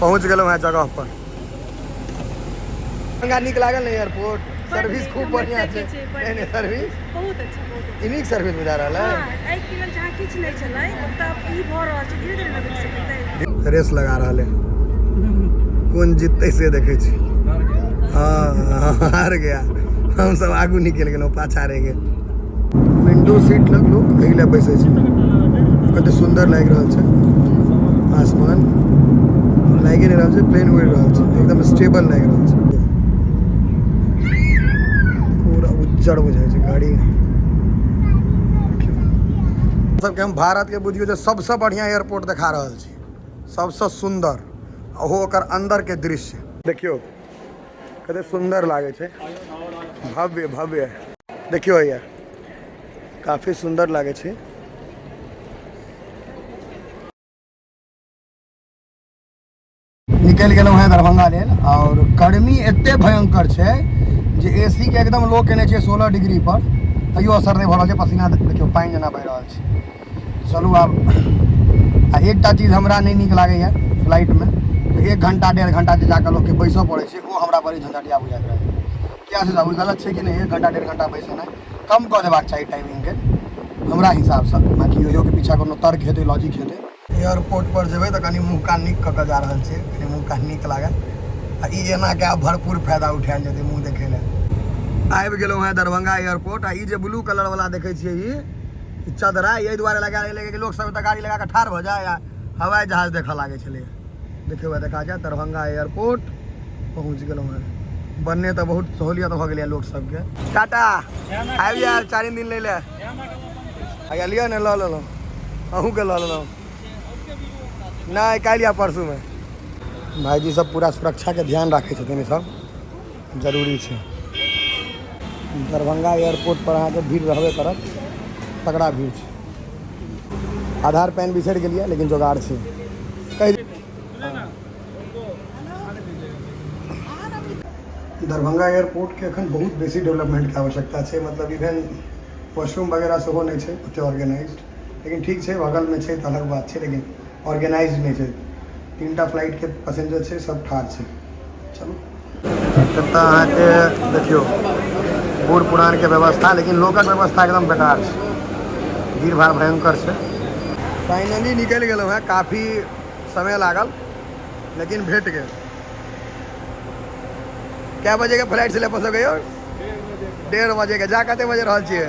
पहुँच गेलहुँ हेँ जगह पर। दरभंगा नीक लागल ने एयरपोर्ट? सर्विस खूब बढ़िया छै। नहीं नहीं, सर्विस बहुत अच्छा, बहुत अच्छा। ई नीक सर्विस बुझा रहल है। हाँ, एहिके लेल जहाँ किछु नहि छलै ओतऽ ई भऽ रहल छै, धीरे धीरे ने विकसित हेतै। रेस लगा रहल है, कोन जीततै से देखै छी। हाँ, हार गया। हम सब आगू निकलि गेलहुँ, पाछा रहि गेल। विंडो सीट लग लोक एहि लए बैसै छै। कते सुन्दर लागि रहल छै आसमान, लागि नहि रहल छै प्लेन उड़ि रहल छै, एकदम स्टेबल लागि रहल छै। पूरा उज्जर बुझाइ छै गाड़ी सबके। हम भारत के बुझियौ जे सबसँ बढ़िआँ एयरपोर्ट देखा रहल छी, सबसँ सुन्दर, ओहो ओकर अंदर के दृश्य देखियौ कते सुन्दर लागै छै, भव्य भव्य। देखियौ हैया काफी सुन्दर लागै छै। निकलि गेलहुँ हेँ दरभंगा लेल और गर्मी एते भयंकर छै जे एसी के एकदम लो केने छै 16 डिग्री पर, तैयो असर नहि भऽ रहल छै। पसीना देखियौ पानि जेना बहि रहल छै। चलू आब। आ एकटा चीज हमरा नहि नीक लागैए फ्लाइटमे, एक घंटा 1.5 घंटा जे जाकऽ लोकके बैसऽ पड़ै छै, ओ हमरा बड़ी झंझटिया बुझाइत रहैए। किया से ओ गलत छै कि नहि? एक घंटा 1.5 घंटा बैसेनाइ कम कऽ देबाक चाही टाइमिंगके हमरा हिसाबसँ। बाँकी ओहियोके पीछा कोनो तर्क हेतै, लॉजिक हेतै। एयरपोर्ट पर जेबै तऽ कनि मुँह कान नीक कऽ कऽ जा रहल छियै, कनि मुँह कान नीक लागत। आ ई एना के आब भरपूर फायदा उठायल जेतै मुँह देखै लए। आबि गेलहुँ हेँ दरभंगा एयरपोर्ट। आ ई जे ब्लू कलर वाला देखै छियै ई चदरा एहि दुआरे लगायल गेलै कि लोक सब एतऽ गाड़ी लगा कऽ ठाढ़ भऽ जाय आ हवाई जहाज देखऽ लागै छलै। देखियौ, देखा जाय दरभंगा एयरपोर्ट पहुँच गेलहुँ हेँ। बनने तऽ बहुत सहूलियत भऽ गेलै लोक सबके। टाटा, आबि जायब 4 दिन लै लए। आइया लिअ ने, लऽ लेलहुँ, अहूँके लऽ लेलहुँ। नहि, काल्हि या परसूमे। भाइजी सब पूरा सुरक्षाके ध्यान राखै छथिन, ई सब जरूरी छै। दरभंगा एयरपोर्ट पर अहाँके भीड़ रहबे करत, तगड़ा भीड़ छै। आधार पैन बिसरि गेलियै, लेकिन जोगाड़ छै। कहि दरभंगा एयरपोर्टके एखन बहुत बेसी डेवलपमेंटके आवश्यकता छै। मतलब इवेन वॉशरूम वगैरह सेहो नहि छै ओते ऑर्गेनाइज्ड। लेकिन ठीक छै, बगलमे छै तऽ अलग बात छै, लेकिन ऑर्गेनाइज नहि छै। 3टा फ्लाइटके पैसेंजर छै, सब ठाढ़ छै। चलू, एतऽ अहाँके देखियौ बूढ़ पुरानके व्यवस्था, लेकिन लोकक व्यवस्था एकदम बेकार छै, भीड़ भाड़ भयंकर छै। फाइनली निकलि गेलहुँ हेँ, काफी समय लागल लेकिन भेट गेल। कै बजे के फ्लाइट छलै अपन सबके यौ? 1:30 बजे के। जा कते बजे रहल छियै?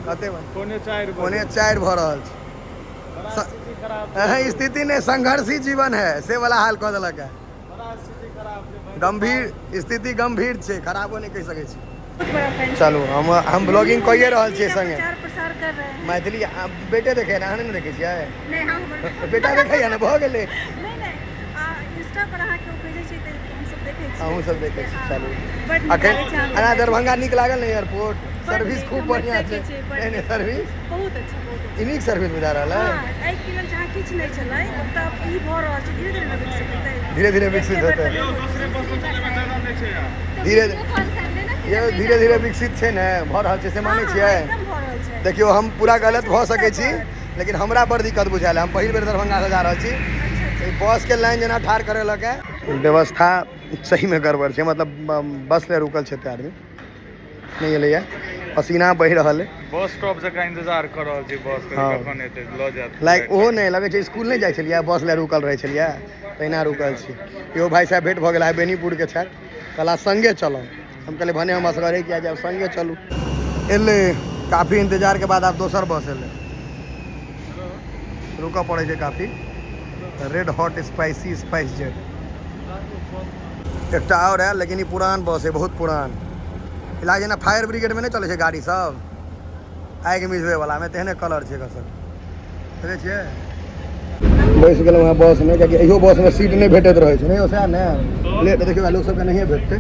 कते बजे? 3:45। 3:45 भऽ रहल छै। एहन स्थिति नहि, संघर्षी जीवन है से वाला हाल कऽ देलक है। गंभीर स्थिति गंभीर छै, खराबो नहि कहि सकै छी। चलू, हम ब्लॉगिंग कइए रहल छियै संगे। प्रचार प्रसार कर रहे हैं। मैथिली बेटे देखे ने, अहाँ नहि ने देखै छियै? नहीं, हम बेटा देखैया ने, भऽ गेलै। नहीं नहीं, इंस्टा पर अहाँके ओ भेजै छै तऽ हमसब देखै छियै। अहूँ सब देखै छी। चलू। बड नीक अखन लागै छै अहाँके। एना दरभंगा नीक लागल ने एयरपोर्ट? सर्विस नीक, खूब हम बढ़िया देखै छै। छियै, बड नहीं नहीं, नीक। सर्विस बहुत अच्छा, बहुत अच्छा। ई नीक सर्विस बुझा रहल है। हाँ, एहिके लेल जहाँ किछु नहि छलै ओतऽ ई भऽ रहल छै, धीरे धीरे ने विकसित हेतै। धीरे धीरे विकसित एके बेर हेतै। तऽ नहि होतै। धीरे ये धीरे धीरे विकसित छै ने, भऽ रहल छै से मानै हाँ, छियै? एकदम भऽ रहल छै। देखियौ, हम पूरा गलत भऽ सकै छी, लेकिन हमरा बड़ दिक्कत बुझायल। हम पहिल बेर दरभंगासँ जा रहल छी। ई बस के लाइन जेना ठाढ़ करेलक है, व्यवस्था सहीमे गड़बड़ छै। मतलब बस ले रुकल छै एते आदमी, नहि एलैया, पसीना बहि रहल है। बस स्टॉप जकाँ इंतजार कऽ रहल छी बस के। हाँ। कखन एतै, लऽ जायत। लाइक ओहो नहि लगै छै, स्कूल नहि जाइ छलियै, बस लए रुकल रहै छलियै, तहिना रुकल छी। इहो भाई साहब भेंट भऽ गेल, आइ बेनीपुरके छथि, कहला संगे चलब। हम कहलियै भने हम असगरे किया जायब, संगे चलू। एलै काफी इंतजार के बाद, आब दोसर बस एलै, रुकऽ पड़ै छै काफी। Red hot spicy spice jet एकटा आओर आयल, लेकिन ई पुरान बस है, बहुत पुरान। ई लागै जेना फायर ब्रिगेडमे नहि चलै छै गाड़ी सब आगि मिझबै वाला मे, तेहने कलर छै एकर सब। देखै छियै, बैस गेलहुँ हेँ बसमे, कियाकि इहो बसमे सीट नहि भेटैत रहै छै। नहि सएह ने, लेट देखियौ, लोक सबके नहिए भेटतै।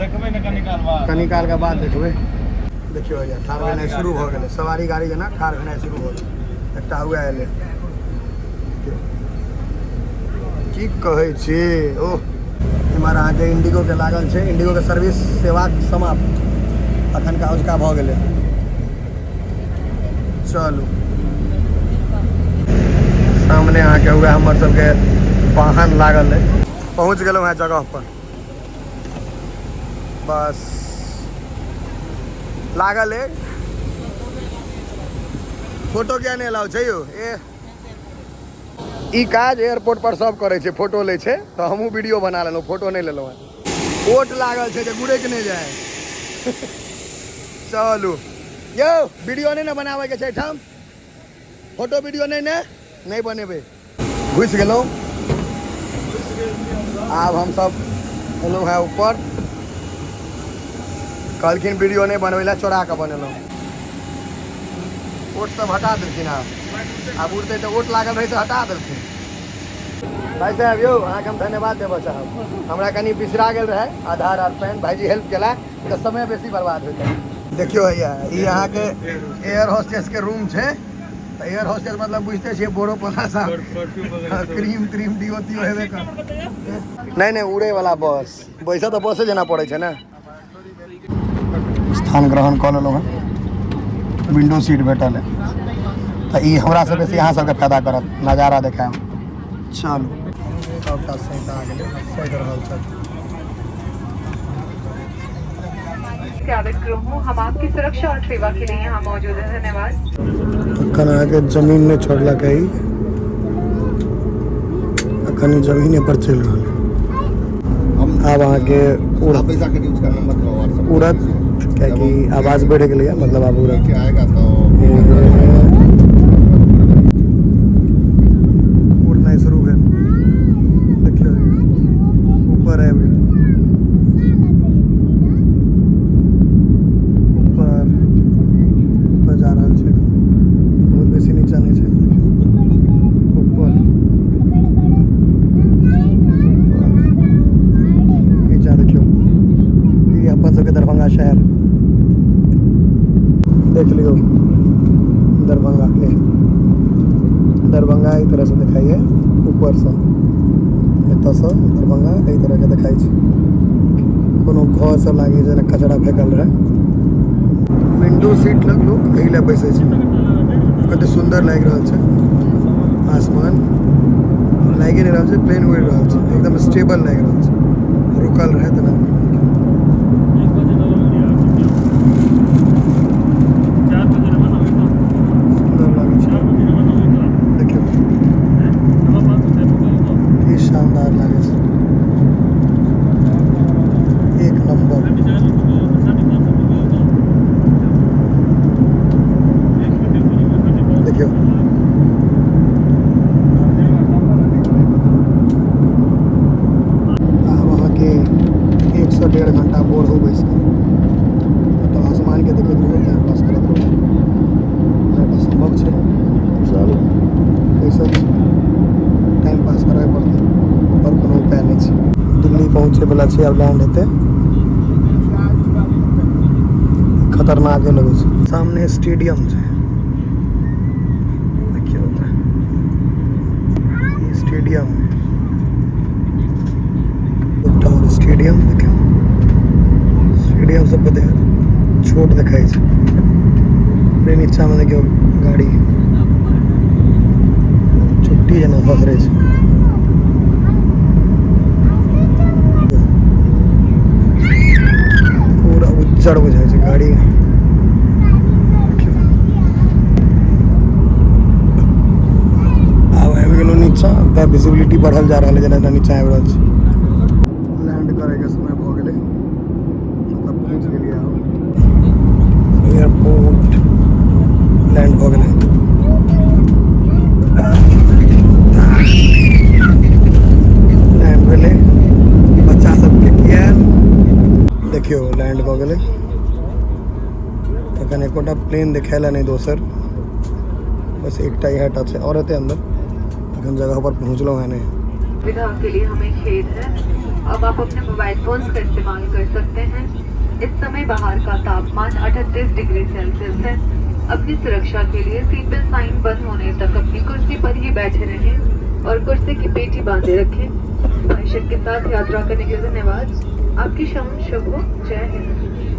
देखबै ने कनी काल बाद। कनी कालके बाद देखबै। देखियौ भैया, ठाढ़ भेनाइ शुरू भऽ गेलै, सवारी गाड़ी जेना ठाढ़ भेनाइ शुरू भऽ गेलै। एकटा हुए एलै, की कहै छी। ओह, एम्हर अहाँके इंडिगोके लागल छै, इंडिगोके सर्विस सेवा समाप्त, अखनका अजुका भऽ गेलै। चलू, सामने अहाँके हुए हमर सबके वाहन लागल है। पहुँच गेलहुँ हेँ जगह पर, बस लागल है। फोटो किया नहि अलाउ छै यौ? ए ई काज एयरपोर्ट पर सब करै छै, फोटो लै छै, तऽ हमहूँ वीडियो बना लेलहुँ, फोटो नहि लेलहुँ हेँ। ओट लागल छै जे गुड़ैक नहि जाय। चलू यौ, वीडियो नहि ने बनाबैके छै एहिठाम, फोटो वीडियो नहि ने, नहि बनेबै। घुसि गेलहुँ, आब हमसब एलहुँ हेँ ऊपर। कहलखिन वीडियो नहि बनबै लए, चोरा कऽ बनेलहुँ। ओट सब हटा देलखिन, आब आब उड़तै तऽ ओट लागल रहै से हटा देलखिन। भाइ साहेब यौ, अहाँके हम धन्यवाद देबऽ चाहब, हमरा कनि बिसरा गेल रहै आधार आर पैन, भाइजी हेल्प केला तऽ समय बेसी बर्बाद होइतै। देखियौ हैया ई अहाँके एयर होस्टेस के रूम छै, तऽ एयर होस्टेस मतलब बुझिते छियै, बोरो पोला सब क्रीम त्रीम डिओ तिओ हेबे कर। नहि नहि, उड़े वाला बस बैसऽ तऽ बसे जेना पड़ै छै ने। स्थान ग्रहण कऽ लेलहुँ हेँ, विंडो सीट भेटल है, तऽ ई हमरा से बेसी अहाँ सबके फायदा करत, नजारा देखायब। चलू सबटा सैता गेलै, सैत रहल छथि। कैबिन क्रू हूँ, हम आपकी सुरक्षा और सेवा के लिए यहाँ मौजूद हैं। धन्यवाद। अखन अहाँके जमीन नहि छोड़लक है, अखन जमीने पर चलि रहल है। आब अहाँके उड़त, कियाकि आवाज बढ़ि गेलैए, मतलब आब उड़त। उड़नाइ शुरू भेल, देखियौ ऊपर आबि गेल, ऊपर ऊपर जा रहल छै, बहुत बेसी नीचा नहि छै। ऊपर नीचा देखियौ, ई अपन सबके दरभंगा शहर देख लियौ। दरभंगा के दरभंगा एहि तरहसँ देखाइए ऊपरसँ, एतऽसँ दरभंगा एहि तरहके देखाइ छै। कोनो घर सब लागै छै जेना कचरा फेकल रहै। विंडो सीट लग लोक एहि लए बैसै छै। कते सुन्दर लागि रहल छै आसमान, लागि नहि रहल छै प्लेन उड़ि रहल छै, एकदम स्टेबल लागि रहल छै, रुकल रहै तेना। सुन्दर लागै छै, देखियौ की शानदार लागै छै, एक नंबर। देखियौ आब अहाँके 1 से 1.5 घंटा बोर हो बैस कऽ, तऽ आसमानके देखैत रहू, टाइम पास करैत रहू, एहिटा सम्भव छै। चलू बैसल छी, टाइम पास करबे पड़तै, आओर कोनो उपाय नहि छै। दिल्ली पहुँचैवला छै, आब लैंड हेतै। खतरनाके लगै छै। सामने स्टेडियम छै, देखियौ ई स्टेडियम, एकटा आओर स्टेडियम देखियौ। स्टेडियम सब देख छोट देखाइ छै। रे नीचामे देखियौ, गाड़ी चुट्टी जेना ससरै छै। पूरा उज्जर बुझाइ छै गाड़ी। देखियौ आब आबि गेलहुँ नीचा, तऽ विजिबिलिटी बढ़ल जा रहल है जेना जेना नीचा आबि रहल छै। लैंड करैके समय भऽ गेलै, मतलब पहुँच गेलियै हम एयरपोर्ट, लैंड भऽ गेलै। लैंड भेलै, बच्चा सबके किया देखियौ, लैंड भऽ गेलै। तखन एकोटा प्लेन देखायल नहि दोसर, बस एकटा इएह टा छै, आओर हेतै अन्दर, अखन जगह पर पहुँचलहुँ हेँ नहि। सुविधा के लिए हमें खेद है। अब आप अपने मोबाइल फोन का इस्तेमाल कर सकते हैं। इस समय बाहर का तापमान 38 डिग्री सेल्सियस है। अपनी सुरक्षा के लिए सीट बेल्ट साइन बंद होने तक अपनी कुर्सी पर ही बैठे रहें और कुर्सी की पेटी बांधे रखें। स्पाइसजेट के साथ यात्रा करने के लिए धन्यवाद। आपकी शाम शुभ हो। जय हिंद।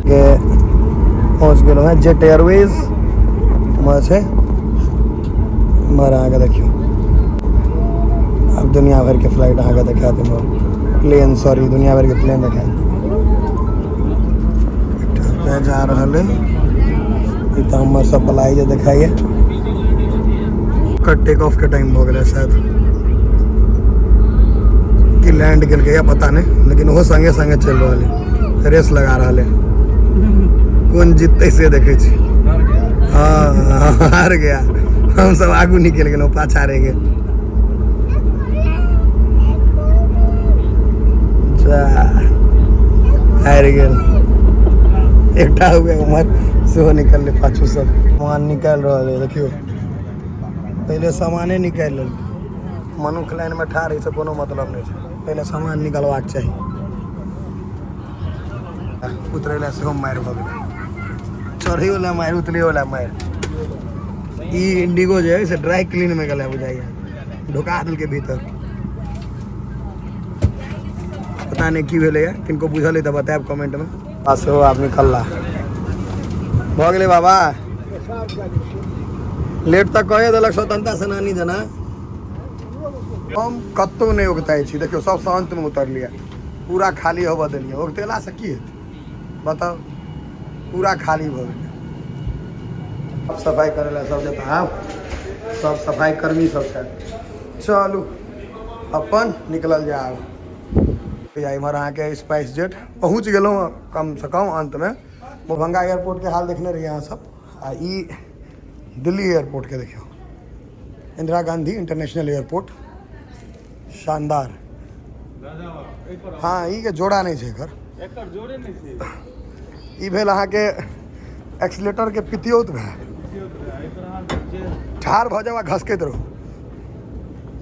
के पहुँच गेलहुँ हेँ। जेट एयरवेज उम्हर छै, इम्हर अहाँके देखियौ आब आब दुनिया भरिके फ्लाइट अहाँके देखा देब, प्लेन सॉरी, दुनिया भरिके प्लेन देखा। एकटा जा रहल है। ई तऽ हमर सप्लाई जे देखाइए। ओकर टेक ऑफ के टाइम भऽ गेलै शायद, कि लैंड केलकै या पता नहि, लेकिन ओहो संगे संगे चलि रहल है, रेस लगा रहल है। कोन जीततै से देखै छी। हाँ, हार गया। हम सब आगू निकलि गेलहुँ, पाछा रहि गेल। जा, हारि गेल। एकटा हुए उम्हर सेहो निकललै। पाछू सब सामान निकालि रहल है। देखियौ, पहिले सामाने निकालि लेलकै। मनुख लाइनमे ठाढ़ एहिसँ कोनो मतलब नहि छै, पहिले सामान निकलबाक चाही। उतरै लए सेहो मारि भऽ गेलै, चढ़ैयो मारि, उतरैयो मारि। ई इंडिगो जे है से ड्राई क्लीन में गेलै बुझाइया, ढुका देलकै भीतर। पता नहि की भेलैया। किनको बुझल है तऽ बतायब कमेंटमे। आ सेहो आब निकलला। भऽ गेलै बाबा, लेट तऽ कहे देलक स्वतंत्रता सेनानी जेना। हम कतहु नहि उगताइ छी। देखियौ, सबसँ अन्तमे उतरलियै, पूरा खाली होबऽ देलियै। उगतेलासँ की हेतै बताउ? पूरा खाली भऽ गेलै। सफाइ करै लए सब जेता आब, सब सफाइ कर्मी सब छथि। चलू, अपन निकलल जाय आब। भैया, इम्हर अहाँके स्पाइस जेट पहुँच गेलहुँ कमसँ कम अन्तमे। दरभंगा एयरपोर्टके हाल देखने रहियै अहाँ सब, आ ई दिल्ली एयरपोर्टके देखियौ, इंदिरा गांधी इंटरनेशनल एयरपोर्ट, शानदार। हाँ, ई के जोड़ा नहि छै एकर। एकर जोड़े नहि छै। ई भेल अहाँके एक्सलेटर के पितियौत भए। एहि पर अहाँ जे ठाढ़ भऽ जाउ आ घसकैत रहू।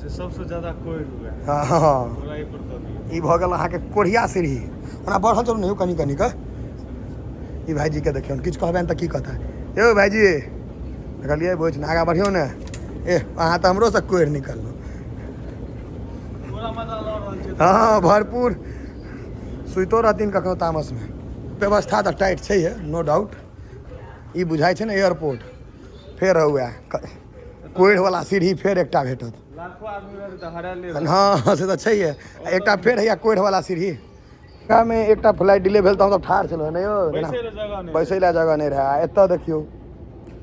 जे सबसँ ज्यादा कोरि हुए, हँ। ओकरा एहि पर दऽ दियौ। ई भऽ गेल अहाँके कोढ़िया सीढ़ी। ओना बढ़ल चलू ने यौ कनि कनि कऽ। ई भाइजीके देखियौ, किछु कहबनि तऽ की कहता? यौ भाइजी, देखलियै बोझ ने, आगाँ बढ़ियौ ने। ए, अहाँ तऽ हमरोसँ कोढ़ि निकललहुँ। पूरा मजा लऽ रहल छै। हँ, भरपूर सुइतो रहथिन कखनो तामसमे। व्यवस्था तऽ टाइट छै, नो डाउट। ई बुझाइ छै ने एयरपोर्ट। फेर हुए कोढ़िवला सीढ़ी, फेर एकटा भेटत। लाखो आदमी रहतै तऽ हरायले। हँ, से तऽ छैहे। आ एकटा फेर हैया कोढ़िवला सीढ़ी मे। एकटा फ्लाइट डिले भेल तऽ हमसब ठाढ़ छलहुँ ने यौ। बैसै लए जगह नहि। बैसै लए जगह नहि रहै। आ एतऽ देखियौ,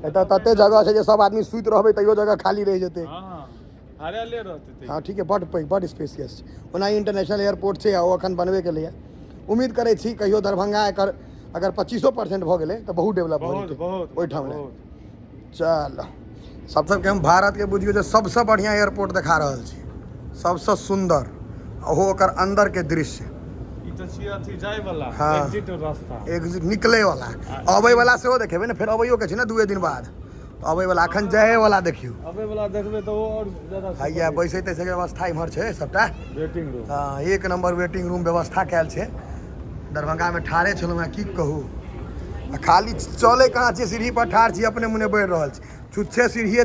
एतऽ तते जगह छै जे सब आदमी सुति रहबै तैयो जगह खाली रहि जेतै। हँ, हरायले रहतै तैयो। हँ, ठीक है। बड्ड पैघ, बड्ड स्पेसियस छै। ओना इंटरनेशनल एयरपोर्ट छै आ ओ एखन बनबे केलैए। उम्मीद करै छी कहियो दरभंगा एकर अगर 25% भऽ गेलै तऽ बहुत डेवलप भऽ बहुत जेतै बहुत ओहिठाम लए। बहुत। चल, सब सबके हम भारतके बुझियौ जे सबसँ बढ़िआँ एयरपोर्ट देखा रहल छी, सबसँ सुन्दर, ओहो ओकर अन्दरके दृश्य। ई तऽ छियै अथी जाय वाला। हाँ। एग्जिट रास्ता। एग्जिट, निकलै वाला। अबै वाला सेहो देखेबै ने। फेर अबैयो के छै ने 2 दिन बाद, तऽ अबै वाला। एखन जाए वाला देखियौ। अबै वाला देखबै तऽ ओ आओर ज्यादा। हैया बैसै तैसै के व्यवस्था इम्हर छै सबटा। Waiting room. हँ, एक नंबर वेटिंग रूम व्यवस्था कयल छै। दरभंगामे ठाढ़े छलहुँ हेँ, की कहू, आ खाली चलै कहाँ छियै? सीढ़ी पर ठाढ़ छी, अपने मुने बढ़ि रहल छी। छुच्छे सीढ़िए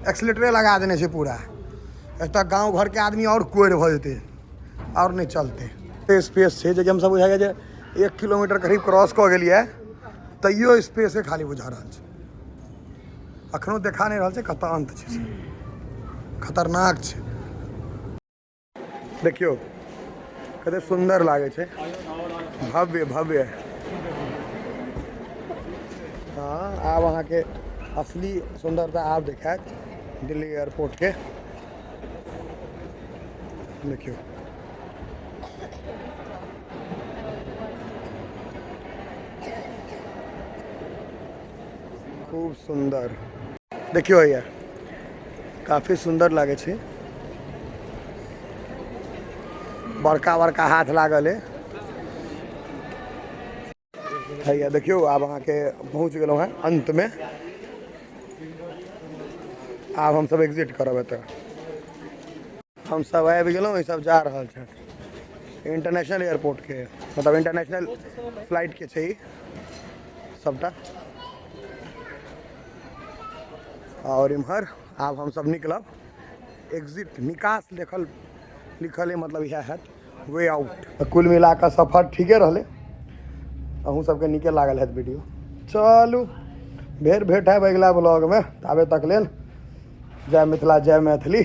एक्सलेटरे लगा देने छै पूरा। एतऽ गाँव घरके आदमी आओर कोरि भऽ जेतै, आओर नहि चलतै। स्पेस छै जे कि हमसब बुझाइए जे 1 किलोमीटर करीब क्रॉस कऽ गेलियै, तैयो स्पेसे खाली बुझा रहल छै। अखनो देखा नहि रहल छै कतऽ अन्त छै से। खतरनाक छै। देखियौ, कते सुन्दर लागै छै, भव्य भव्य। हँ, आब अहाँके असली सुन्दरता आब देखायत दिल्ली एयरपोर्टके। देखियौ, खूब सुन्दर। देखियौ हैया, काफी सुन्दर लागै छै। बड़का बड़का हाथ लागल है। हैया देखियौ, आब अहाँके पहुँच गेलहुँ हेँ अन्तमे। आब हमसब एग्जिट करब एतऽ। हमसब आबि गेलहुँ, ई सब जा रहल छथि इंटरनेशनल एयरपोर्टके, मतलब इंटरनेशनल फ्लाइटके छै ई सबटा। आओर इम्हर आब हमसब निकलब। एग्जिट, निकास लिखल लिखल है, मतलब इएह हैत वे आउट। तऽ कुल मिला कऽ सफर ठीके रहलै। अहूँ सबके नीके लागल हैत वीडियो। चलू, फेर भेट हैब अगिला ब्लॉगमे। ताबे तक लेल जय मिथिला, जय मैथिली।